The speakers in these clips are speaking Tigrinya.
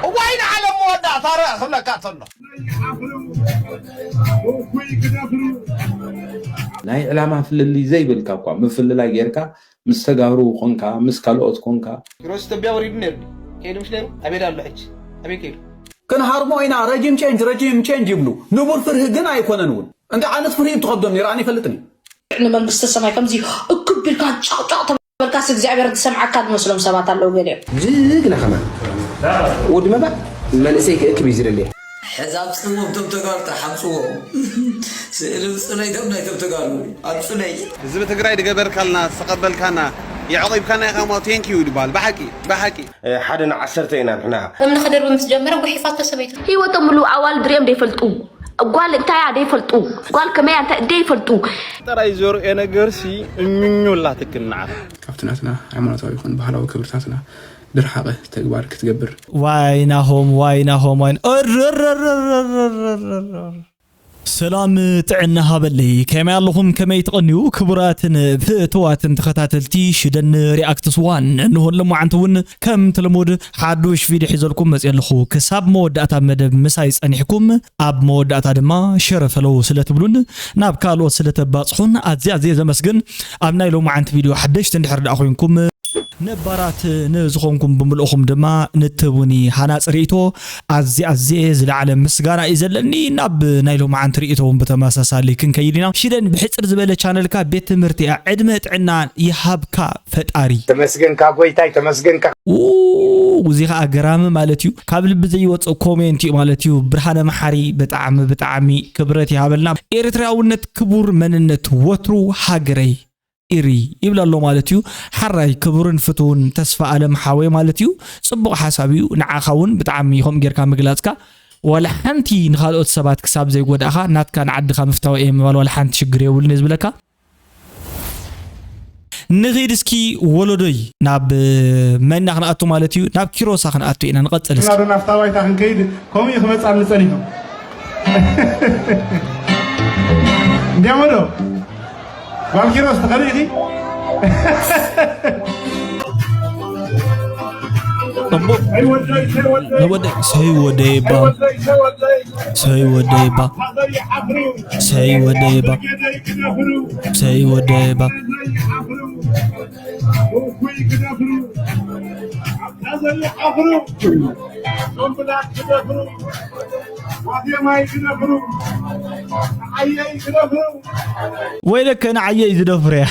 እዋይ ንዓለም መወዳእታ ርኣ ክብለካ ተሎ። ናይ ዕላማ ፍልልይ ዘይብልካ እኳ ምፍልላይ ጌርካ ምስ ተጋሩ ኮንካ ምስ ካልኦት ኮንካ ኪሮስ ኢትዮጵያ ወሪዱ ነይሩ። ከይዱ ምስ ነይሩ ኣበይ ኣሎ ሕጂ? ኣበይ ከይዱ? ክንሃርሞ ኢና ረጂም ቼንጅ ረጂም ቼንጅ ይብሉ። ንቡር ፍርሂ ግን ኣይኮነን እውን። እንታይ ዓይነት ፍርሂ እንትኸብዶም ነይሩ ኣነ ይፈልጥን እዩ። ንመንግስተ ሰማይ ከምዚ እክብ ኢልካ ጫቕጫቕ ተበልካስ እግዚኣብሔር ዝሰምዓካ ዝመስሎም ሰባት ኣለዉ ገሊኦም። ጅግና ከማን ወዲ መባእ መንእሰይ ክእክብ እዩ ዝደልየ። ሕዚ ኣብፅዎም እቶም ተጋሩ ጥራሕ ኣብፅዎም። ስእሊ ብፅለይ እቶም ናይቶም ተጋሩ ኣብፅለይ። ህዝቢ ትግራይ ድገበርካልና ዝተቐበልካና የዕቂብካና ኢኻ እሞ ቴንኪዩ ይባል ብሓቂ ብሓቂ። ሓደ ንዓሰርተ ኢና ንሕና። እምኒ ክድርቢ ምስ ጀመረ ጉሒፋቶ ሰበይቱ። ህይወቶም ምሉእ ኣዋልድ ሪኦም ደይፈልጡ ጓል እንታያ ደይፈልጡ ጓል ከመያ እንታይ ደይፈልጡ ጥራይ ዘርእዮ ነገርሲ እምኞ ኣላትክን ንዓኻ። ካብቲ ናትና ሃይማኖታዊ ይኹን ባህላዊ ክብርታትና ድርሓቐ ተግባር ክትገብር። ዋይ ናሆም ዋይ ናሆም ዋይ። ሰላም ጥዕና ሃበለይ ከመይ ኣለኹም ከመይ ትቐንዩ ክቡራትን ፍእትዋትን ተኸታተልቲ ሽደን ሪኣክትስ ዋን እንሆ ለማዓንቲ እውን ከምቲ ልሙድ ሓዱሽ ቪድዮ ሒዘልኩም መፅእ ኣለኹ ክሳብ መወዳእታ መደብ ምሳይ ፀኒሕኩም ኣብ መወዳእታ ድማ ሸረፈለው ስለትብሉን ናብ ካልኦት ስለተባፅሑን ኣዝየ ኣዝየ ዘመስግን ኣብ ናይ ሎማዓንቲ ቪድዮ ሓደሽቲ እንድሕር ደኣ ኮይንኩም ነባራት ንዝኾንኩም ብምልእኹም ድማ ንትቡኒ ሃናፅ ርእቶ ኣዝየ ኣዝየ ዝለዓለ ምስጋና እዩ ዘለኒ ናብ ናይ ሎማዓንቲ ርእቶ እውን ብተመሳሳሊ ክንከይድ ኢና ሽደን ብሕፅር ዝበለ ቻነልካ ቤት ትምህርቲ እያ ዕድመ ጥዕና ይሃብካ ፈጣሪ ተመስገንካ ጎይታይ ተመስገንካ እዚ ከዓ ገራሚ ማለት እዩ ካብ ልቢ ዘይወፅእ ኮሜንት እዩ ማለት እዩ ብርሃነ መሓሪ ብጣዕሚ ብጣዕሚ ክብረት ይሃበልና ኤርትራውነት ክቡር መንነት ወትሩ ሃገረይ ኢሪ ይብል ኣሎ ማለት እዩ ሓራይ ክቡርን ፍትውን ተስፋ ኣለም ሓወይ ማለት እዩ ፅቡቕ ሓሳብ እዩ ንዓኻ እውን ብጣዕሚ ከምኡ ጌርካ ምግላፅካ ዋላ ሓንቲ ንኻልኦት ሰባት ክሳብ ዘይጎዳእኻ ናትካ ንዓድኻ ምፍታው እየ ምባል ዋላ ሓንቲ ሽግር የብሉን እየ ዝብለካ ንኺድ እስኪ ወለዶይ ናብ መና ክንኣቱ ማለት እዩ ናብ ኪሮሳ ክንኣቱ ኢና ንቐፅል እስኪ ዶ ናብታ ባይታ ክንከይድ ከምኡ እዩ ክመፃኒ ፀኒሑ እንዲያሞ ዶ ጓል ኪሮስ ትኸዱ ኢኺ ሰይወደይባ ሰይወደይባ ሰይወደይባ ሰይወደይባ ወይለከ ንዓየይ ዝደፍርያ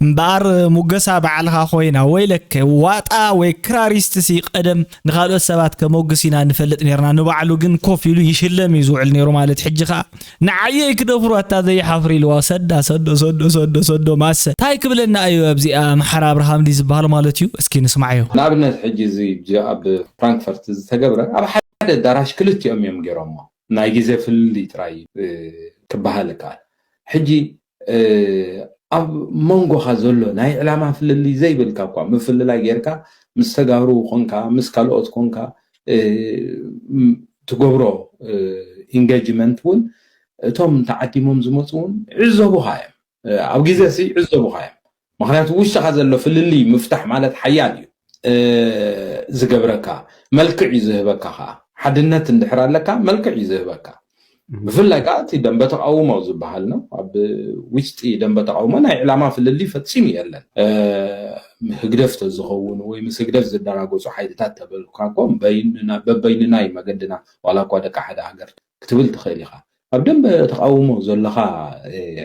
እምበኣር ሙገሳ በዓልኻ ኮይና ወይለከ ዋጣ ወይ ክራሪስት ሲ ቀደም ንኻልኦት ሰባት ከመጉስ ኢና ንፈልጥ ነርና ንባዕሉ ግን ኮፍ ኢሉ ይሽለም እዩ ዝውዕል ነይሩ ማለት ሕጂ ኸዓ ንዓየይ ክደፍሩ ኣታ ዘይሓፍር ኢልዋ ሰዳ ሰዶ ሰዶ ሰዶ ሰዶ ማሰ ታይ ክብለና እዩ ኣብዚኣ ኣምሓራ ኣብርሃም ድዩ ዝበሃል ማለት እዩ እስኪ ንስማዓዮ ንኣብነት ሕጂ እዚ ኣብ ፍራንክፈርት ዝተገብረ ኣብ ሓደ ኣዳራሽ ክልቲኦም እዮም ገይሮሞ ናይ ግዜ ፍልልይ ጥራይ ክበሃል ይከኣል ሕጂ ኣብ መንጎኻ ዘሎ ናይ ዕላማ ፍልልይ ዘይብልካ እኳ ምፍልላይ ጌርካ ምስ ተጋሩ ኮንካ ምስ ካልኦት ኮንካ ትገብሮ ኢንጌጅመንት እውን እቶም ተዓዲሞም ዝመፁ እውን ይዕዘቡኻ እዮም ኣብ ግዜ ሲ ይዕዘቡኻ እዮም ምክንያቱ ውሽጥኻ ዘሎ ፍልልይ ምፍታሕ ማለት ሓያል እዩ ዝገብረካ መልክዕ እዩ ዝህበካ ከዓ ሓድነት እንድሕር ኣለካ መልክዕ እዩ ዝህበካ ብፍላይ ከዓ እቲ ደንበ ተቃውሞ ዝበሃል ነው ኣብ ውሽጢ ደንበ ተቃውሞ ናይ ዕላማ ፍልልይ ፈፂሙ የለን ህግደፍ ተዝኸውን ወይ ምስ ህግደፍ ዝደራገፁ ሓይልታት ተበልካ እኮ በበይንና እዩ መገድና ዋላ እኳ ደቂ ሓደ ሃገር ክትብል ትኽእል ኢኻ ኣብ ደንበ ተቃውሞ ዘለኻ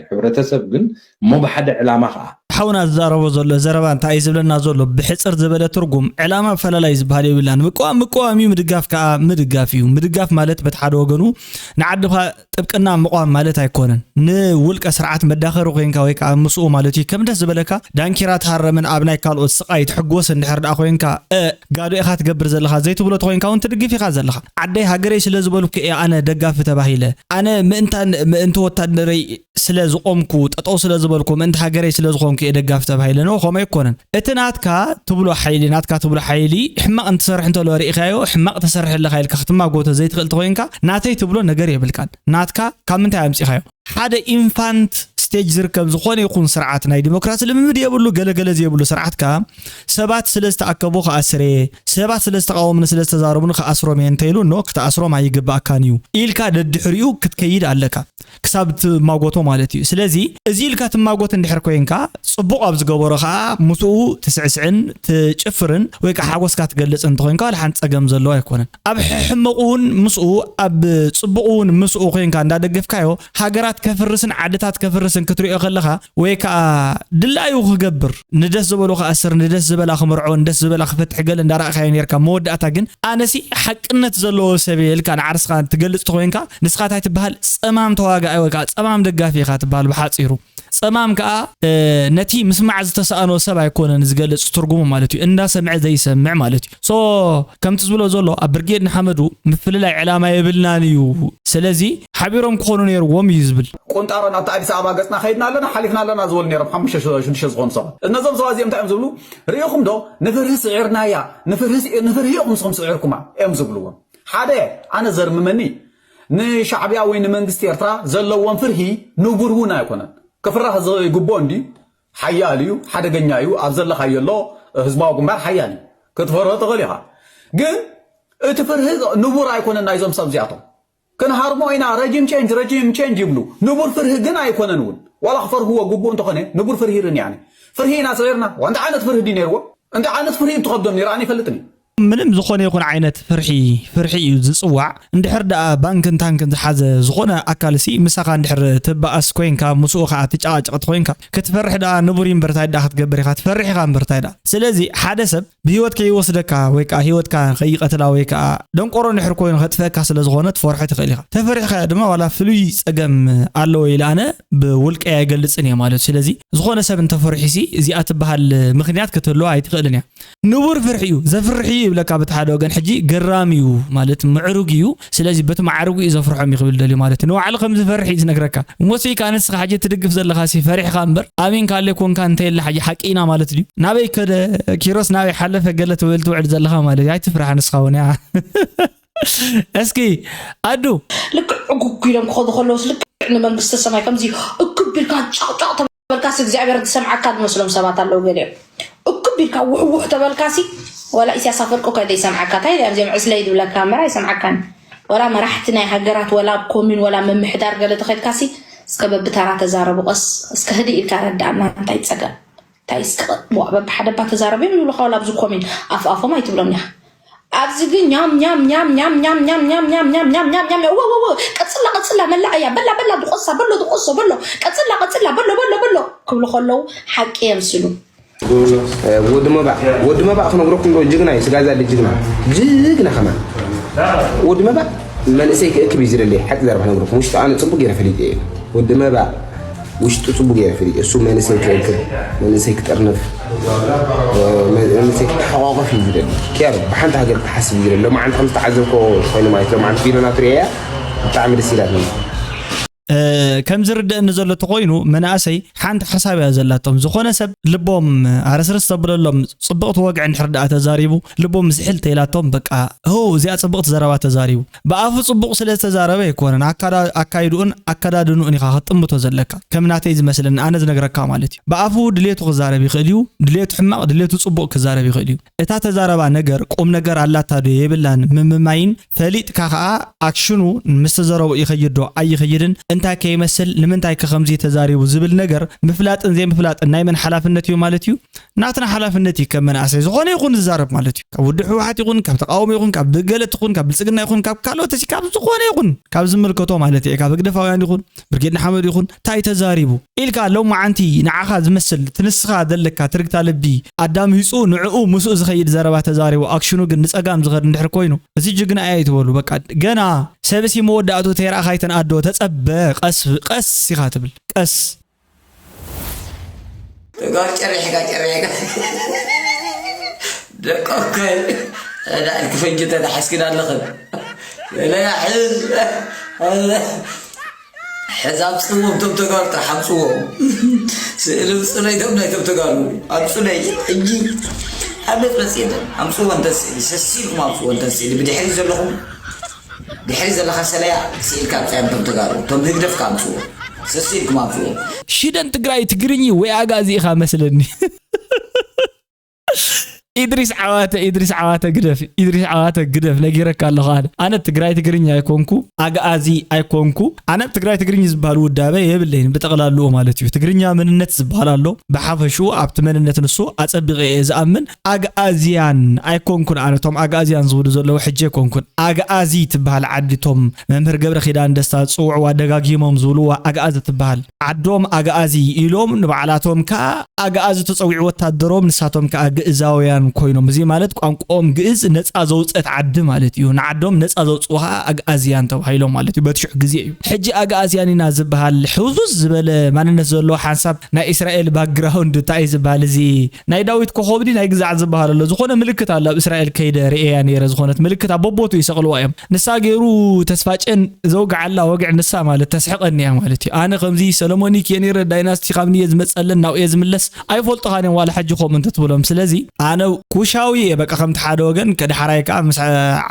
ሕብረተሰብ ግን እሞ ብሓደ ዕላማ ከዓ ሓውና ዝዛረቦ ዘሎ ዘረባ እንታይ እዩ ዝብለና ዘሎ ብሕፅር ዝበለ ትርጉም ዕላማ ፈላላይ ዝበሃል የብላን ምቅዋም ምቅዋም እዩ ምድጋፍ ከዓ ምድጋፍ እዩ ምድጋፍ ማለት በቲ ሓደ ወገኑ ንዓድኻ ጥብቅና ምቋም ማለት ኣይኮነን ንውልቀ ስርዓት መዳኸሪ ኮይንካ ወይ ከዓ ምስኡ ማለት እዩ ከም ደስ ዝበለካ ዳንኪራ ትሃረምን ኣብ ናይ ካልኦት ስቃይ ትሕጎስ እንድሕር ደኣ ኮይንካ እ ጋዶ ኢኻ ትገብር ዘለኻ ዘይትብሎ ተኮይንካ እውን ትድግፍ ኢኻ ዘለኻ ዓደይ ሃገረይ ስለ ዝበልኩ እየ ኣነ ደጋፊ ተባሂለ ኣነ ምእንታን ምእንቲ ወታደረይ ስለ ዝቆምኩ ጠጠው ስለ ዝበልኩ ምእንቲ ሃገረይ ስለ ዝኮንኩ እየ ደጋፊ ተባሂለ ነው ከምኡ ኣይኮነን እቲ ናትካ ትብሎ ሓይሊ ናትካ ትብሎ ሓይሊ ሕማቅ እንትሰርሕ እንተሎ ርኢካዮ ሕማቅ ተሰርሕ ኣለካ ኢልካ ክትማጎቶ ዘይትኽእል ተኮይንካ ናተይ ትብሎ ነገር የብልካን ናትካ ካብ ምንታይ ኣምፂኻዮ ሓደ ኢንፋንት ስቴጅ ዝርከብ ዝኾነ ይኹን ስርዓት ናይ ዲሞክራሲ ልምምድ የብሉ፣ ገለገለ ዘይብሉ ስርዓት ከኣ ሰባት ስለ ዝተኣከቡ ክኣስር እየ፣ ሰባት ስለ ዝተቃወሙኒ ስለ ዝተዛረቡኒ ክኣስሮም እየ እንተኢሉ፣ ኖ፣ ክትኣስሮም ኣይግባእካን እዩ ኢልካ ደድሕሪኡ ክትከይድ ኣለካ። ክሳብ ትማጎቶ ማለት እዩ። ስለዚ እዚ ኢልካ ትማጎት እንድሕር ኮይንካ፣ ጽቡቕ ኣብ ዝገበሮ ከኣ ምስኡ ትስዕስዕን ትጭፍርን ወይ ከኣ ሓጎስካ ትገልጽ እንተኾይንካ ዋላ ሓንቲ ጸገም ዘለዎ ኣይኮነን። ኣብ ሕሕመቑ እውን ምስኡ፣ ኣብ ጽቡቑ እውን ምስኡ ኮይንካ እንዳደገፍካዮ፣ ሃገራት ከፍርስን ዓድታት ከፍርስን ክትሪኦ ከለኻ፣ ወይ ከኣ ድላዩ ክገብር፣ ንደስ ዝበሎ ክኣስር፣ ንደስ ዝበላ ክምርዖ፣ ንደስ ዝበላ ክፈትሕ ገለ እንዳረኣኻዮ ኔርካ፣ መወዳእታ ግን ኣነሲ ሓቅነት ዘለዎ ሰብ እየ ኢልካ ንዓርስኻ ትገልጽ ተኾይንካ፣ ንስኻ እንታይ ትበሃል? ጸማም ተዋጋኣይ ወይ ከኣ ጸማም ደጋፊ ኢኻ ትበሃል ብሓጺሩ። ጸማም ከኣ፣ እ፣ ነቲ ምስማዕ ዝተሳእኖ ሰብ ኣይኮነን ዝገልጽ ትርጉሙ ማለት እዩ። እንዳሰምዐ ዘይሰምዕ ማለት እዩ። ሶ፣ ከምቲ ዝብሎ ዘሎ፣ ኣብ ብርጌድ ንሓመዱ ምፍልላይ ዕላማ የብልናን እዩ። ስለዚ፣ ሓቢሮም ክኾኑ ነይርዎም እዩ ዝብል። ቁንጣሮ ናብቲ ኣዲስ ኣበባ ገጽና ከይድና ኣለና፣ ሓሊፍና ኣለና ዝበሉ ነይሮም ሓሙሽተ ሽዱሽተ ዝኾኑ ሰባት። እነዞም ሰባት እዚኦም እንታይ እዮም ዝብሉ? ርኢኹም ዶ? ንፍርሂ ስዒርናያ፣ ንፍርሂ ስ-፣ ንፍርሂ ኢኹም ንስኹም ስዒርኩማ እዮም ዝብልዎም። ሓደ፣ ኣነ ዘርምመኒ፣ ንሻዕብያ ወይ ንመንግስቲ ኤርትራ ዘለዎም ፍርሂ ንቡር እውን ኣይኮነን። ክፍራሕ ዝግብኦ እንዲ ሓያል እዩ፣ ሓደገኛ እዩ። ኣብ ዘለኻዮ ኣሎ ህዝባዊ ግንባር ሓያል እዩ። ክትፈርሆ ትኽእል ኢኻ። ግን እቲ ፍርሂ ንቡር ኣይኮነን ናይዞም ሰብ እዚኣቶም። ክንሃርሞ ኢና፣ ረጂም ቼንጅ፣ ረጂም ቼንጅ ይብሉ። ንቡር ፍርሂ ግን ኣይኮነን እውን። ዋላ ክፈርህዎ ግቡእ እንተኾነ፣ ንቡር ፍርሂ ርን ያኒ። ፍርሂ ኢና ስዒርና። ዋ፣ እንታይ ዓይነት ፍርሂ ድዩ ነይርዎ? እንታይ ዓይነት ፍርሂ እንትኸብዶም ነይሩ? ኣነ ይፈልጥን እዩ። ምንም ዝኾነ ይኹን ዓይነት ፍርሒ፣ ፍርሒ እዩ ዝጽዋዕ። እንድሕር ደኣ ባንክን ታንክን ዝሓዘ ዝኾነ ኣካልሲ፣ ምሳኻ እንድሕር ትበኣስ ኮይንካ፣ ምስኡ ኸኣ ትጨቓጨቕ ኮይንካ፣ ክትፈርሕ ደኣ ንቡር እምበር ታይ ደኣ ክትገብር ኢኻ? ትፈርሕ ኢኻ እምበር ታይ ደኣ? ስለዚ ሓደ ሰብ ብህይወት ከይወስደካ ወይ ከኣ ህይወትካ ከይቀትላ ወይ ከኣ ደንቆሮ እንድሕር ኮይኑ ከጥፍአካ ስለ ዝኾነ ትፈርሖ ትኽእል ኢኻ። ተፈሪሕካዮ ድማ ዋላ ፍሉይ ጸገም ኣለዎ ኢለ ኣነ ብውልቀይ ኣይገልጽን እየ ማለት እዩ። ስለዚ ዝኾነ ሰብ እንተፈሪሑሲ እዚኣ ትበሃል ምኽንያት ክትህልዋ ኣይትኽእልን እያ። ንቡር ፍርሒ እዩ። ዘፍርሕ እዩ ይብለካ በቲ ሓደ ወገን። ሕጂ ገራሚ እዩ ማለት ምዕሩግ እዩ። ስለዚ በቲ ማዕርጉ እዩ ዘፍርሖም እዩ ክብል ደልዩ ማለት እዩ። ንባዕሉ ከም ዝፈርሕ እዩ ዝነግረካ። እሞ ስኢካ ንስኻ ሕጂ ትድግፍ ዘለኻ ሲ ፈሪሕኻ እምበር ኣሚንካ ኣለ ኮንካ እንተ የለ ሕጂ ሓቂ ኢና ማለት ድዩ? ናበይ ከደ ኪሮስ ናበይ ሓለፈ ገለ ትብል ትውዕል ዘለኻ ማለት እዩ። ኣይትፍራሕ ንስኻ እውን እያ። እስኪ ኣዱ ልክዕ ዕጉግ ኢሎም ክኸዱ ከለውስ ልክዕ ንመንግስተ ሰማይ ከምዚ እክብ ኢልካ ጫቕጫቕ ተበልካሲ እግዚኣብሔር ዝሰምዓካ ዝመስሎም ሰባት ኣለዉ። ገሊኦም እክብ ኢልካ ውሕውሕ ተበልካሲ ዋላ ኢሳያስ ኣፈወርቂ እኳ ዘይሰምዓካ እንታይ እዮም እዚኦም ዕስለይ ዝብለካ እምበር ኣይሰምዓካን። ዋላ መራሕቲ ናይ ሃገራት ዋላ ኣብ ኮሚን ዋላ ምምሕዳር ገለ ተኸድካሲ እስከ በብተራ ተዛረቡ። ቀስ እስከ ህድእ ኢልካ ረዳእና እንታይ ጸገም እንታይ እስከ ዋ በብሓደ እባ ተዛረቡ እዮም ይብሉኻ ዋላ ኣብዚ ኮሚን ኣፍ ኣፎም ኣይትብሎም ኢኻ። ኣብዚ ግን ኛም ኛም ኛም ኛም ኛም ኛም ኛም ኛም ኛም ኛም ኛም ኛም ኛም ኛም ወ ወ ወ ቀጽላ ቀጽላ መላእ እያ በላ በላ ድቆሳ በሎ ድቆሶ በሎ ቀጽላ ቀጽላ በሎ በሎ በሎ ክብሉ ከለዉ ሓቂ የምስሉ። ወዲ መባእ ወዲ መባእ ክነግረኩም ዶ ጅግና እዩ ስጋዛ ጅግና ጅግና ከማን ወዲ መባእ መንእሰይ ክእክብ እዩ ዝደሊ ሓቂ ዘረባ ክነግረኩም ውሽጡ ኣነ ጽቡቅ ገይረ ፈሊጠ እየ ወዲ መባእ ውሽጡ ጽቡቅ ገይረ ፈሊጠ እሱ መንእሰይ ክእክብ መንእሰይ ክጠርንፍ መንእሰይ ክተሓቋቆፍ እዩ ዝደሊ ኪያሩ ብሓንቲ ሃገር ክሓስብ እዩ ዝደሊ ሎማዓንቲ ከም ዝተዓዘብኮ ኮይኑ ማለት ሎማዓንቲ ፊልምና ትሪእያ ብጣዕሚ ደስ ኢላትኒ ከም ዝርደእኒ ዘሎ ተኮይኑ መናእሰይ ሓንቲ ሓሳብ እያ ዘላቶም ዝኾነ ሰብ ልቦም ኣረስርስ ተብለሎም ፅብቕቲ ወግዒ እንድሕር ደኣ ተዛሪቡ ልቦም ዝሕል ተይላቶም በቃ ሆ እዚኣ ፅብቕቲ ዘረባ ተዛሪቡ ብኣፉ ፅቡቕ ስለ ዝተዛረበ ኣይኮነን ኣካይድኡን ኣካዳድንኡን ኢኻ ክትጥምቶ ዘለካ ከም ናተይ ዝመስለኒ ኣነ ዝነግረካ ማለት እዩ ብኣፉ ድሌቱ ክዛረብ ይኽእል እዩ ድሌቱ ሕማቕ ድሌቱ ፅቡቕ ክዛረብ ይኽእል እዩ እታ ተዛረባ ነገር ቁም ነገር ኣላታ ዶ የብላን ምምማይን ፈሊጥካ ከኣ ኣክሽኑ ምስ ተዘረቦ ይኸይድ ዶ ኣይኸይድን እንታይ ከይመስል ንምንታይ ከ ከምዚ ተዛሪቡ ዝብል ነገር ምፍላጥን ዘይምፍላጥን ናይ መን ሓላፍነት እዩ ማለት እዩ ናትና ሓላፍነት እዩ ከም መናእሰይ ዝኾነ ይኹን ዝዛረብ ማለት እዩ ካብ ውድብ ህወሓት ይኹን ካብ ተቃውሞ ይኹን ካብ ገለ ትኹን ካብ ብልፅግና ይኹን ካብ ካልኦት እዚ ካብ ዝኾነ ይኹን ካብ ዝምልከቶ ማለት እየ ካብ ህግደፋውያን ይኹን ብርጌድ ንሓመዱ ይኹን እንታይ ተዛሪቡ ኢልካ ሎማዓንቲ ንዓኻ ዝመስል ትንስኻ ዘለካ ትርግታ ልቢ ኣዳሚፁ ንዕኡ ምስኡ ዝኸይድ ዘረባ ተዛሪቡ ኣክሽኑ ግን ንፀጋም ዝኸድ እንድሕር ኮይኑ እዚ ጅግና እየ ኣይትበሉ በቃ ገና ሰብሲ መወዳእቱ ተይረኣኻ ኣይተንኣዶ ተፀበ ቀስ ቀስ ኢኻ ትብል ቀስ ጋር ጨሪሕካ ጨሪሕካ ደቀከይ ዳዕል ክፈንጅ ተታሓስክን ኣለኽን ለያሕዝ ሕዝ ኣብፅዎም ቶም ተጋሩ ተሓምፅዎም ስእሊ ብፅለይቶም ናይቶም ተጋሩ ኣብፁለይ ሕጂ ኣበት መፅእን ኣምፅዎ እንተን ስእሊ ሰሲልኩም ኣምፅዎ እንተን ስእሊ ብድሕሪ ዘለኹም ድሕሪ ዘለኻ ሰለያ ስኢልካ ኣምፅኣዮም ቶም ተጋሩ ቶም ህግደፍካ ኣምፅዎ ስስ ኢልኩም ኣፍዎ። ሽደን ትግራይ ትግርኝ ወይ ኣጋዚ ኢኻ መስለኒ። ኢድሪስ ዓዋተ ኢድሪስ ዓዋተ ግደፍ ኢድሪስ ዓዋተ ግደፍ ነጊረካ ኣለኹ። ኣነ ኣነ ትግራይ ትግርኛ ኣይኮንኩ ኣግኣዚ ኣይኮንኩ። ኣነ ኣብ ትግራይ ትግርኝ ዝበሃል ውዳበ የብለይን ብጠቕላልኡ ማለት እዩ። ትግርኛ መንነት ዝበሃል ኣሎ። ብሓፈሹ ኣብቲ መንነት ንሱ ኣጸቢቐ እየ ዝኣምን። ኣግኣዝያን ኣይኮንኩን ኣነ። እቶም ኣግኣዝያን ዝብሉ ዘለዉ ሕጂ ኣይኮንኩን። ኣግኣዚ ትበሃል ዓዲ እቶም መምህር ገብረ ኪዳን ደስታ ዝጽውዕዋ ደጋጊሞም ዝብልዋ ኣግኣዚ ትበሃል ዓዶም ኣግኣዚ ኢሎም ንባዕላቶም ከኣ ኣግኣዚ ተጸዊዑ ወታደሮም ንሳቶም ከኣ ግእዛውያን ኮይኖም። እዚ ማለት ቋንቋኦም ግእዝ ነጻ ዘውጸት ዓዲ ማለት እዩ። ንዓዶም ነጻ ዘውጽኡ ከኣ ኣግኣዝያን ተባሂሎም ማለት እዩ። በቲ ሽዑ ግዜ እዩ። ሕጂ ኣግኣዝያን ኢና ዝበሃል ሕውሱስ ዝበለ ማንነት ዘለዎ ሓንሳብ ናይ እስራኤል ባክግራውንድ እንታይ እዩ ዝበሃል እዚ ናይ ዳዊት ኮኾብ ድዩ ናይ ግዛዕ ዝበሃል ኣሎ። ዝኾነ ምልክት ኣሎ ኣብ እስራኤል ከይደ ርእየያ ነይረ። ዝኾነት ምልክት ኣብ በቦቱ ይሰቕልዋ እዮም። ንሳ ገይሩ ተስፋጨን ዘውግዓላ ወግዒ ንሳ ማለት ተስሕቐኒ እያ ማለት እዩ። ኣነ ከምዚ ሰለሞኒክ እየ ነይረ ዳይናስቲ ካብ ንየ ዝመጸለን ናብኡ እየ ዝምለስ ኣይፈልጥኻን እዮም ዋላ ሕጂ ከምኡ እንተትብሎም። ስለዚ ኣነ ኩሻዊ እየ በቃ ከምቲ ሓደ ወገን ከድሓራይ ከዓ ምስ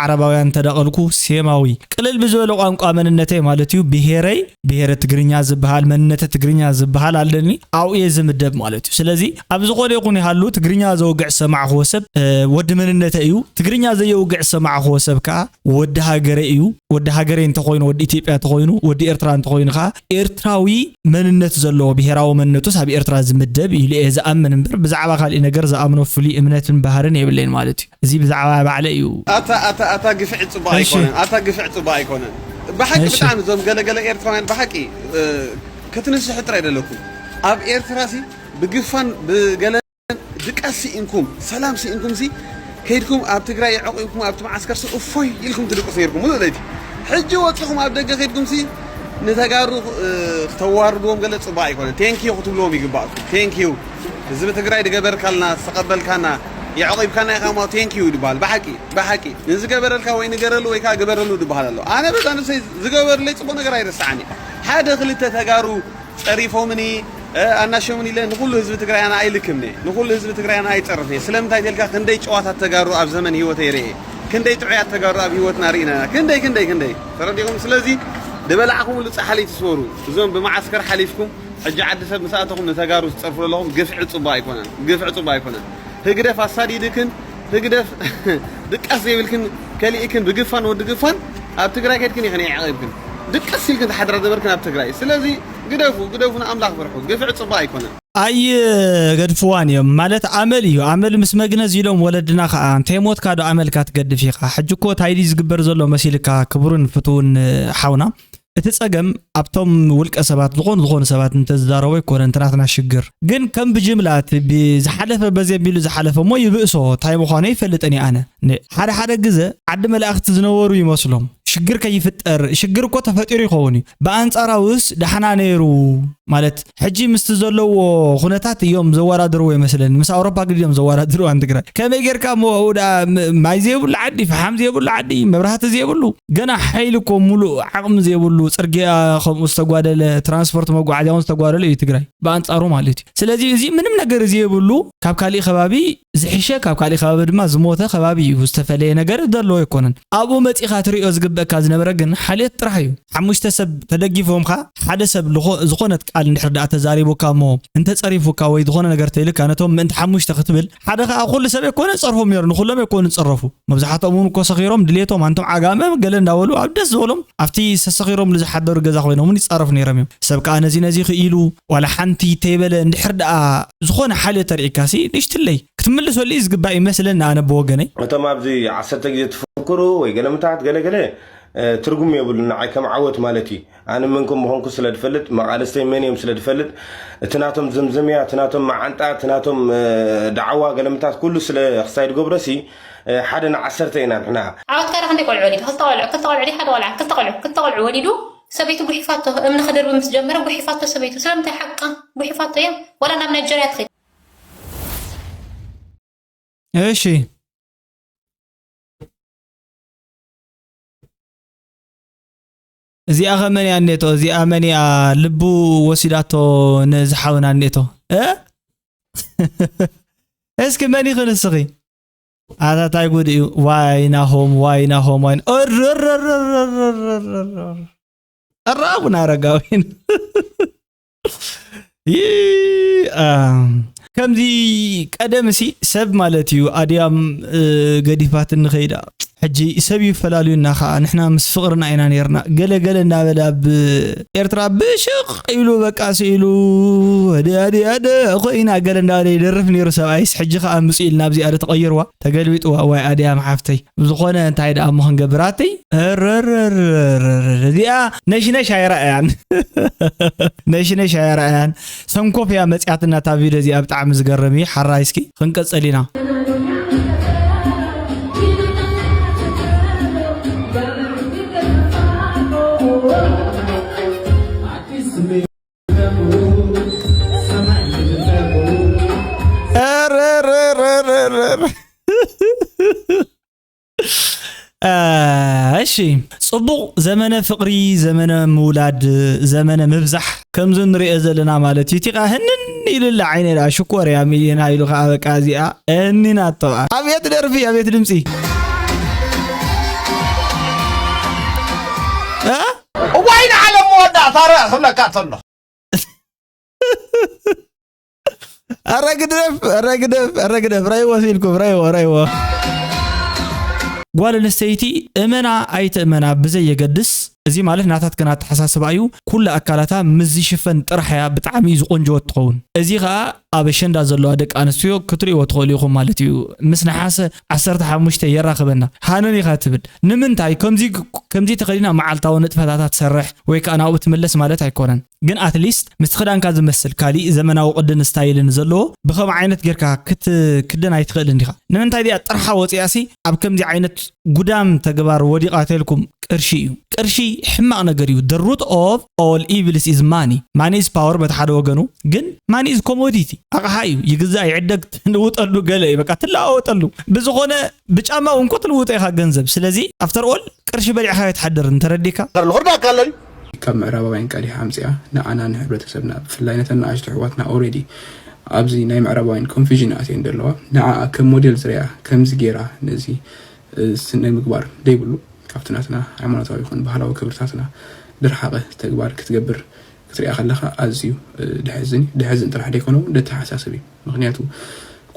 ዓረባውያን ተዳቐልኩ ሴማዊ ቅልል ብዝበለ ቋንቋ መንነተይ ማለት እዩ ብሄረይ ብሄረ ትግርኛ ዝበሃል መንነተ ትግርኛ ዝበሃል ኣለኒ ኣብኡ እየ ዝምደብ ማለት እዩ። ስለዚ ኣብ ዝኾነ ይኹን ይሃሉ ትግርኛ ዘውግዕ ዝሰማዕኽዎ ሰብ እ፣ ወዲ መንነተ እዩ። ትግርኛ ዘየውግዕ ዝሰማዕኽዎ ሰብ ከዓ ወዲ ሃገረ እዩ። ወዲ ሃገረ እንተኾይኑ ወዲ ኢትዮጵያ እንተኾይኑ ወዲ ኤርትራ እንተኾይኑ ከዓ ኤርትራዊ መንነት ዘለዎ ብሄራዊ መንነቱስ ኣብ ኤርትራ ዝምደብ ኢሉ እየ ዝኣምን እምበር ብዛዕባ ካሊእ ነገር ዝኣምኖ ፍሉይ እምነትን ባህርን የብለይን ማለት እዩ። እዚ ብዛዕባ ባዕለ እዩ። ኣታ ኣታ ኣታ ግፍዒ ጽቡቅ እሺ። ኣይኮነን ኣታ ግፍዒ ጽቡቅ ኣይኮነን ብሓቂ እሺ። ብጣዕሚ እዞም ገለገለ ኤርትራውያን ብሓቂ እ፣ ክትንስሑ ጥራይ ደለኩም ኣብ ኤርትራ ሲ ብግፋን ብገለ ድቃስ ስኢንኩም ሰላም ስኢንኩም ሲ ከይድኩም ኣብ ትግራይ የዕቂብኩም ኣብቲ መዓስከር ሲ እፎይ ኢልኩም ትድቅሱ ነይርኩም ሙሉእ ለይቲ ሕጂ ወፂኹም ኣብ ደገ ከይድኩም ሲ ንተጋሩ እ፣ ክተዋርድዎም ገለ ጽቡቅ ኣይኮነን ቴንኪዩ ክትብልዎም ይግባእኩም ቴንኪዩ ህዝቢ ትግራይ ድገበርካልና ዝተቐበልካና የዕቂብካና ኢኻ እሞ ቴንኪዩ ይድበሃል ብሓቂ ብሓቂ ንዝገበረልካ ወይ ንገረሉ ወይ ከዓ ግበረሉ ድበሃል ኣሎ ኣነ በዛ ነብሰይ ዝገበርለይ ፅቡቅ ነገር ኣይረስዓን ሓደ ክልተ ተጋሩ ፀሪፎምኒ ኣናሸሙኒ ኢለ ንኩሉ ህዝቢ ትግራይ ኣነ ኣይልክምኒ ንኩሉ ህዝቢ ትግራይ ኣነ ኣይፀርፍኒ ስለምንታይ ተልካ ክንደይ ጨዋታት ተጋሩ ኣብ ዘመን ህይወተይ ርኤ ክንደይ ጥዑያት ተጋሩ ኣብ ህይወትና ርኢና ክንደይ ክንደይ ክንደይ ተረዲኹም ስለዚ ድበላዕኩምሉ ፃሓለይ ትስበሩ እዞም ብመዓስከር ሓሊፍኩም ሕጂ ዓዲ ሰብ ምስ ኣተኹም ንተጋሩ ትፀርፉ ዘለኹም ግፍዒ ፅቡቅ ኣይኮነን ግፍዒ ፅቡቅ ኣይኮነን ህግደፍ ኣሳዲድክን ህግደፍ ድቃስ ዘይብልክን ከሊእክን ብግፋን ወዲ ግፋን ኣብ ትግራይ ከድክን ኢኽን የዕቂብክን ድቅስ ኢልክን ተሓድራ ነበርክን ኣብ ትግራይ ስለዚ ግደፉ ግደፉ ንኣምላኽ ፍርሑ ግፍዒ ፅቡቅ ኣይኮነን ኣይ ገድፍዋን እዮም ማለት ኣመል እዩ ኣመል ምስ መግነዝ ኢሎም ወለድና ከዓ እንተይ ሞትካ ዶ ኣመልካ ትገድፍ ኢኻ ሕጂ እኮ ታይዲ ዝግበር ዘሎ መሲልካ ክቡርን ፍትውን ሓውና እቲ ጸገም ኣብቶም ውልቀ ሰባት ዝኾኑ ዝኾኑ ሰባት እንተዝዛረቦ ኣይኮነን እቲ ናትና ሽግር ግን ከም ብጅምላ እቲ ብዝሓለፈ በዚ ኣቢሉ ዝሓለፈ እሞ ይብእሶ እንታይ ምዃኑ ይፈልጥን እየ ኣነ ን- ሓደ ሓደ ግዘ ዓዲ መላእኽቲ ዝነበሩ ይመስሎም ሽግር ከይፍጠር ሽግር እኮ ተፈጢሩ ይኸውን እዩ ብኣንጻራውስ ዳሕና ነይሩ ማለት ሕጂ ምስቲ ዘለዎ ኩነታት እዮም ዘወዳድርዎ ይመስለኒ ምስ ኣውሮፓ ግዲ እዮም ዘወዳድርዋ ንትግራይ ከመይ ጌርካ እሞ ኣብኡ ደኣ ም- ማይ ዘይብሉ ዓዲ ፈሓም ዘይብሉ ዓዲ መብራህቲ ዘይብሉ ገና ሓይሊ እኮ ሙሉእ ዓቕሚ ዘይብሉ ፅርግያ ከምኡ ዝተጓደለ ትራንስፖርት መጓዓዝያ እውን ዝተጓደለ እዩ ትግራይ ብኣንፃሩ ማለት እዩ ስለዚ እዚ ምንም ነገር ዘይብሉ ካብ ካሊእ ከባቢ ዝሕሸ ካብ ካሊእ ከባቢ ድማ ዝሞተ ከባቢ እዩ ዝተፈለየ ነገር ዘለዎ ኣይኮነን ኣብኡ መፂኻ ትሪኦ ዝግበእካ ዝነበረ ግን ሓልዮት ጥራሕ እዩ ሓሙሽተ ሰብ ተደጊፎምካ ሓደ ሰብ ዝኾነት ቃል እንድሕር ደኣ ተዛሪቡካ እሞ እንተፀሪፉካ ወይ ዝኾነ ነገር ተይልካ ነቶም ምእንቲ ሓሙሽተ ክትብል ሓደ ከዓ ኩሉ ሰብ ኣይኮነ ዝፀርፎም ነይሩ ንኩሎም ኣይኮኑ ዝፀረፉ መብዛሕትኦም እውን እኮ ሰኺሮም ድሌቶም ኣንቶም ዓጋመ ገለ እንዳበሉ ኣብ ደስ ዝበሎም ኣብቲ ሰሰኺሮምሉ ዝሓደሩ ገዛ ኮይኖም እውን ይፃረፉ ነይሮም እዮም ሰብ ከዓ ነዚ ነዚ ክኢሉ ዋላ ሓንቲ ተይበለ እንድሕር ደኣ ዝኾነ ሓልዮ ተሪእካሲ ንእሽትለይ ክትምልሰሉ እዩ ዝግባእ ይመስለኒ ኣነ ብወገነይ እቶም ኣብዚ ዓሰርተ ግዜ ትፍክሩ ወይ ገለምታት ገለገለ ትርጉም የብሉ ንዓይ ከም ዓወት ማለት እዩ ኣነ መን ከም ምኾንኩ ስለ ድፈልጥ መቓልስተይ መን እዮም ስለ ድፈልጥ እቲ ናቶም ዘምዘምያ እቲ ናቶም መዓንጣ እቲ ናቶም ዳዕዋ ገለምታት ኩሉ ስለ ክሳይ ድገብሮሲ ሓደ ንዓሰርተ ኢና ንሕና ዓወት ካዳ ክንደይ ቆልዑ ወሊዱ ክልተ ቆልዑ ክልተ ቆልዑ ድዩ ሓደ ቆልዓ ክልተ ቆልዑ ክልተ ቆልዑ ወሊዱ ሰበይቱ ጉሒፋቶ እምኒ ክድርቢ ምስ ጀመረ ጉሒፋቶ ሰበይቱ ስለምንታይ ሓቃ ጉሒፋቶ እያ ዋላ ናብ ናይጀርያ ትኸይድ እሺ እዚኣ ከመን እያ እኔቶ እዚኣ መን እያ ልቡ ወሲዳቶ ነዚ ሓውና እኔቶ እ እስኪ መን ይኽን እስኺ ኣታ ታይ ጉድ እዩ ዋይ ናሆም ዋይ ናሆም ዋይ ኣረ ኣቡነ ኣረጋዊን። ይ-፣ ኣም፣ ከምዚ ቀደም ሲ ሰብ ማለት እዩ ኣድያም፣ እ፣ ገዲፋትኒ ኸይዳ። ሕጂ ሰብ እዩ ፈላልዩና ኸዓ፣ ንሕና ምስ ፍቕርና ኢና ነይርና። ገለ ገለ እናበለ ኣብ ኤርትራ ብሽቕ ኢሉ በቃ ስኢሉ፣ ወደ ኣድያደ ኮይና ገለ እናበለ ይደርፍ ነይሩ ሰብኣይስ። ሕጂ ኸዓ ምጽኡ ኢልና ኣብዚኣ ዶ ተቐይርዋ? ተገልቢጥዋ፣ ዋይ ኣድያም ሓፍተይ። ብዝኾነ እንታይ ደኣ እሞ ክንገብር ኣተይ? እረረረረረ፣ እዚኣ ነሽነሽ ኣይረኣያን። ነሽነሽ ኣይረኣያን። ሰንኮፍ እያ መጽያትና እታ ቪድዮ እዚኣ፣ ብጣዕሚ ዝገርም እዩ። ሓራይ እስኪ ክንቀጽል ኢና። እረረረረረ። እ፣ እሺ፣ ጽቡቕ ዘመነ ፍቕሪ፣ ዘመነ ምውላድ፣ ዘመነ ምብዛሕ ከምዚ ንሪኦ ዘለና ማለት እዩ። እቲ ኸኣ ህንን ኢሉላ ዓይነ ደኣ ሽኮር እያ ሚሊዮና ኢሉ ኸኣ በቃ እዚኣ እኒናቶ። ኣቤት ደርፊ፣ ኣቤት ድምጺ። እ? እዋይ ንዓለም መወዳእታ ርኣ ክብለካ ተሎ። ኧረ ግደፍ፣ ኧረ ግደፍ፣ ኧረ ግደፍ። ረይዎ ሲልኩም፣ ረይዎ፣ ረይዎ። ጓል ኣንስተይቲ እመና ኣይትእመና ብዘየገድስ፣ እዚ ማለት ናታትክን ኣተሓሳስባ እዩ። ኩሉ ኣካላታ ምስ ዝሽፈን ጥራሕ እያ ብጣዕሚ እዩ ዝቆንጆ ትኸውን። እዚ ኸኣ ኣብ ኣሸንዳ ዘለዋ ደቂ ኣንስትዮ ክትርእይዎ ትኽእሉ ኢኹም ማለት እዩ። ምስ ነሓሰ ዓሰርተ ሓሙሽተ የራኽበና። ሃነን ኢኻ ትብል። ንምንታይ ከምዚ፣ ከምዚ ተኸዲና መዓልታዊ ንጥፈታታ ትሰርሕ ወይ ከኣ ናብኡ ትምለስ ማለት ኣይኮነን። ግን ኣትሊስት ምስቲ ክዳንካ ዝመስል ካሊእ ዘመናዊ ቅድን ስታይልን ዘለዎ ብኸም ዓይነት ጌርካ ክትክደን ኣይትኽእልን ዲኻ? ንምንታይ ዲኣ ጥርሓ ወፂኣሲ ኣብ ከምዚ ዓይነት ጉዳም ተግባር ወዲቓ ተልኩም? ቅርሺ እዩ። ቅርሺ ሕማቕ ነገር እዩ። The root of all evils is money. Money is power በቲ ሓደ ወገኑ፣ ግን money is commodity፣ ኣቕሓ እዩ። ይግዛእ፣ ይዕደግ፣ ትልውጠሉ ገለ እዩ። በቃ ትለዋወጠሉ። ብዝኾነ ብጫማ እውን እኮ ትልውጦ ኢኻ ገንዘብ። ስለዚ after all ቅርሺ በሊዕካ ኣይትሓድርን፣ ተረዲካ? ኣለኹ፣ እርዳካ ኣለኒ። ካብ ምዕራባውያን ቀዲሓ ኣምጺኣ ንዓና ንሕብረተሰብና፣ ብፍላይ ነተን ንኣሽቱ ኣሕዋትና ኦሬዲ ኣብዚ ናይ ምዕራባውያን ኮንፊዥን ኣትየን ዘለዋ፣ ንዓኣ ከም ሞዴል ዝሪኣ፣ ከምዚ ገይራ ነዚ፣ እ፣ ስነ ምግባር ዘይብሉ፣ ካብቲ ናትና ሃይማኖታዊ ይኹን ባህላዊ ክብርታትና ድርሓቐ ተግባር ክትገብር ክትሪኣ ከለኻ ኣዝዩ፣ እ፣ ደሕዝን እዩ። ደሕዝን ጥራሕ ደይኮነ እውን ደተሓሳስብ እዩ። ምኽንያቱ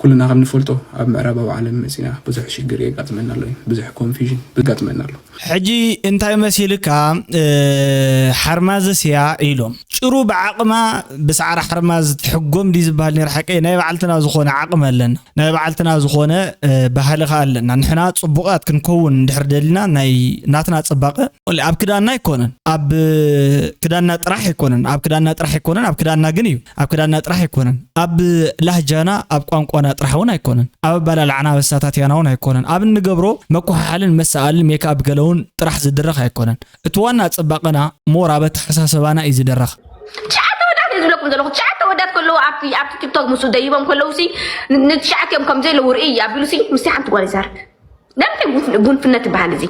ኩልና ከም ንፈልጦ ኣብ ምዕራባዊ ዓለም መጺና ብዙሕ ሽግር የጋጥመና ኣሎ እዩ። ብዙሕ ኮንፊዥን የጋጥመና ኣሎ። ሕጂ እንታይ መሲልካ፣ እ፣ ሓርማዝስ እያ ኢሎም። ጭሩ ብዓቕማ ብሳዕሪ ሓርማዝ ትሕጎም ድዩ ዝበሃል ነይሩ? ሓቀይ ናይ ባዕልትና ዝኾነ ዓቕሚ ኣለና። ናይ ባዕልትና ዝኾነ፣ እ፣ ባህሊ ኸኣ ኣለና። ንሕና ጽቡቓት ክንከውን እንድሕር ደሊና ናይ ናትና ጽባቐ ኣብ ክዳንና ኣይኮነን፣ ኣብ ክዳንና ጥራሕ ኣይኮነን፣ ኣብ ክዳንና ጥራሕ ኣይኮነን፣ ኣብ ክዳንና ግን እዩ። ኣብ ክዳንና ጥራሕ ኣይኮነን፣ ኣብ ላህጃና፣ ኣብ ቋንቋና ጥራሕ እውን ኣይኮነን፣ ኣብ ኣበላልዓና ኣበሳታትያና እውን ኣይኮነን። ኣብ እንገብሮ መኮሓሓልን መሰኣልን ሜክኣፕ ገለ እውን ጥራሕ ዝድረኽ ኣይኮነን። እቲ ዋና ጽባቐና ሞር ኣብ ኣተሓሳስባና እዩ ዝድረኽ። ትሽዓተ ወዳት እየ ዝብለኩም ዘለኹ። ትሽዓተ ወዳት ከለዉ ኣብቲ፣ ኣብቲ ቲክቶክ ምስኡ ደይቦም ከለዉ ሲ፣ ን-፣ ንትሽዓተ እዮም ከም ዘይለዉ ርኢ ኣቢሉ ሲ፣ ምስቲ ሓንቲ ጓል ይዛረብ። ለምንታይ ጉንፍ-፣ ጉንፍነት ይበሃል እዚ?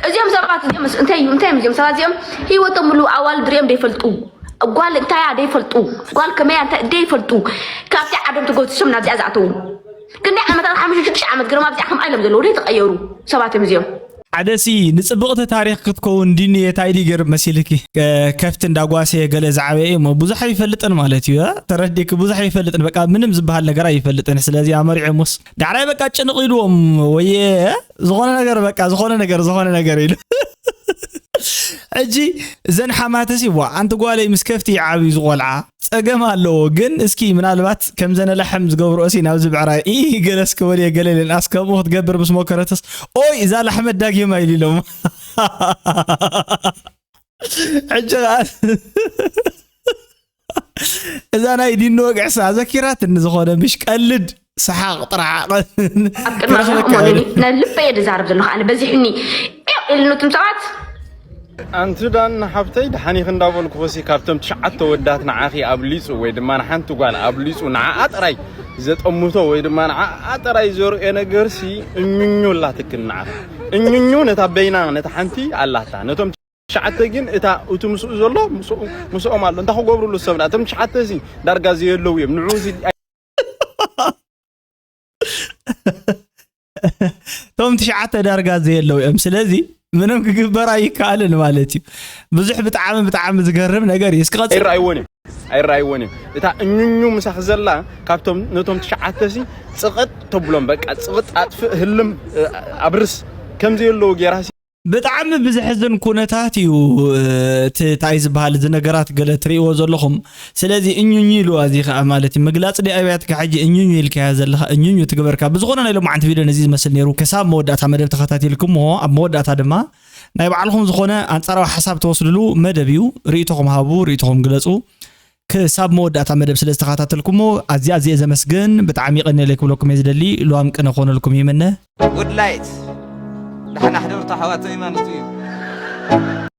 እዚኦም ሰባት እዚኦም ምስ-፣ እንታይ እዩ፣ እንታይ እዮም እዚኦም ሰባት እዚኦም? ህይወቶም ሙሉ ኣዋልድ ሪኦም ደይፈልጡ። ጓል እንታይ እያ ደይፈልጡ። ጓል ከመይ እያ እንታይ ደይፈልጡ። ካብቲ ዓዶም ተጎቲሶም ናብዚኣ ዝኣተዉ። ክንደይ ዓመታት፣ ሓሙሽተ ሽዱሽተ ዓመት ገይሮም ኣብዚኣ ከምኣ ኢሎም ዘለዉ፣ ደይተቐየሩ ሰባት እዮም እዚኦም። ሓደሲ ንጽብቕቲ ታሪኽ ክትከውን ድንየት ኣይዲ ገይሩ መሲልኪ? ከ-፣ ከፍቲ እንዳጓሰየ ገለ ዝዓበየ እሞ ብዙሕ ኣይፈልጥን ማለት እዩ፣ እ? ተረዲእኪ? ብዙሕ ኣይፈልጥን፣ በቃ ምንም ዝበሃል ነገር ኣይፈልጥን። ስለዚ ኣመሪዖ ሙስ ዳዕራይ በቃ ጭንቕ ኢልዎም፣ ወየ፣ እ? ዝኾነ ነገር በቃ፣ ዝኾነ ነገር፣ ዝኾነ ነገር ኢሉ። ሕጂ እዘን ሓማትሲ፣ ዋ፣ ኣንቲ ጓለይ ምስ ከፍቲ ይዓብዩ ዝቖልዓ፣ ጸገም ኣለዎ። ግን እስኪ ምናልባት ከምዘን ኣላሕም ዝገብርኦ ሲ ናብዚ ብዕራይ፣ ኢ፣ ገለስ ክበል እየ፣ ገለ ኢለን ኣስከምኡ ክትገብር ምስ ሞከረትስ፣ ኦይ፣ እዛ ላሕመ ዳጊማ ኢሉ ኢሎም። ሕጂ ኸኣ እዛ ናይ ዲኖ ወግዕሳ ዘኪራትኒ፣ ዝኾነ ምሽ ቀልድ ሰሓቕ ጥራሕ ኣብ ቅድሚ ኣምላኽ እሞ ክረኽበካ ነኒ፣ ናይ ልበይ እየ ዝዛረብ ዘለኹ። ኣነ በዚሕኒ ኢሉ ነቶም ሰባት። ኣንቲ ዳን ሓብተይ፣ ደሓን ኢኺ እንዳበልኩ ኸሲ፣ ካብቶም ትሽዓተ ወዳት ንዓኺ ኣብሊጹ ወይ ድማ ንሓንቲ ጓል ኣብሊጹ ንዓኣ ጥራይ ዘጠምቶ ወይ ድማ ንዓኣ ጥራይ ዘርእዮ ነገርሲ እኝኞ ኣላትክን ንዓኺ። እኝኞ ነታ በይና፣ ነታ ሓንቲ ኣላታ። ነቶም ትሽዓተ ግን እታ፣ እቲ ምስኡ ዘሎ ምስኡ፣ ምስኦም ኣሎ። እንታይ ክገብሩሉ ሰብና? እቶም ትሽዓተ ሲ ዳርጋ ዘየለዉ እዮም። ንዑ ሲ እቶም ትሽዓተ ዳርጋ ዘየለዉ እዮም። ስለዚ ምንም ክግበር ኣይከኣልን ማለት እዩ። ብዙሕ ብጣዕሚ ብጣዕሚ ዝገርም ነገር እዩ። እስኪ ቀጽል። ኣይረኣይዎን እዮም ኣይረኣይዎን እዮም። እታ እኙኙ ምሳኽ ዘላ ካብቶም ነቶም ትሽዓተ ሲ ጽቕጥ ተብሎም በቃ ጽቕጥ ኣጥፍእ ህልም ኣብርስ ከምዚ የለዉ ጌራ ብጣዕሚ ብዝሕዝን ኩነታት እዩ። እቲ ታይ ዝበሃል እዚ ነገራት ገለ ትርእይዎ ዘለኹም። ስለዚ እኙኙ ኢሉ እዚ ከዓ ማለት እዩ ምግላፅ ዲ ኣብያትካ ሕጂ እኙኙ ኢልካያ ዘለኻ እኙኙ ትግበርካ። ብዝኾነ ናይ ሎማዓንቲ ቪድዮ ነዚ ዝመስል ነይሩ። ክሳብ መወዳእታ መደብ ተኸታቲልኩምዎ ኣብ መወዳእታ ድማ ናይ ባዕልኹም ዝኾነ ኣንፃራዊ ሓሳብ ተወስድሉ መደብ እዩ። ርእይቶኹም ሃቡ፣ ርእይቶኹም ግለፁ። ክሳብ መወዳእታ መደብ ስለ ዝተኸታተልኩሞ ኣዝያ ኣዝየ ዘመስግን። ብጣዕሚ ይቐንየለይ ክብለኩም እየ ዝደሊ። ልዋም ቅነ ክኾነልኩም ይምነ። ውድላይት ዳሕና ሕደርቶ ኣሕዋተይ ማለት እዩ።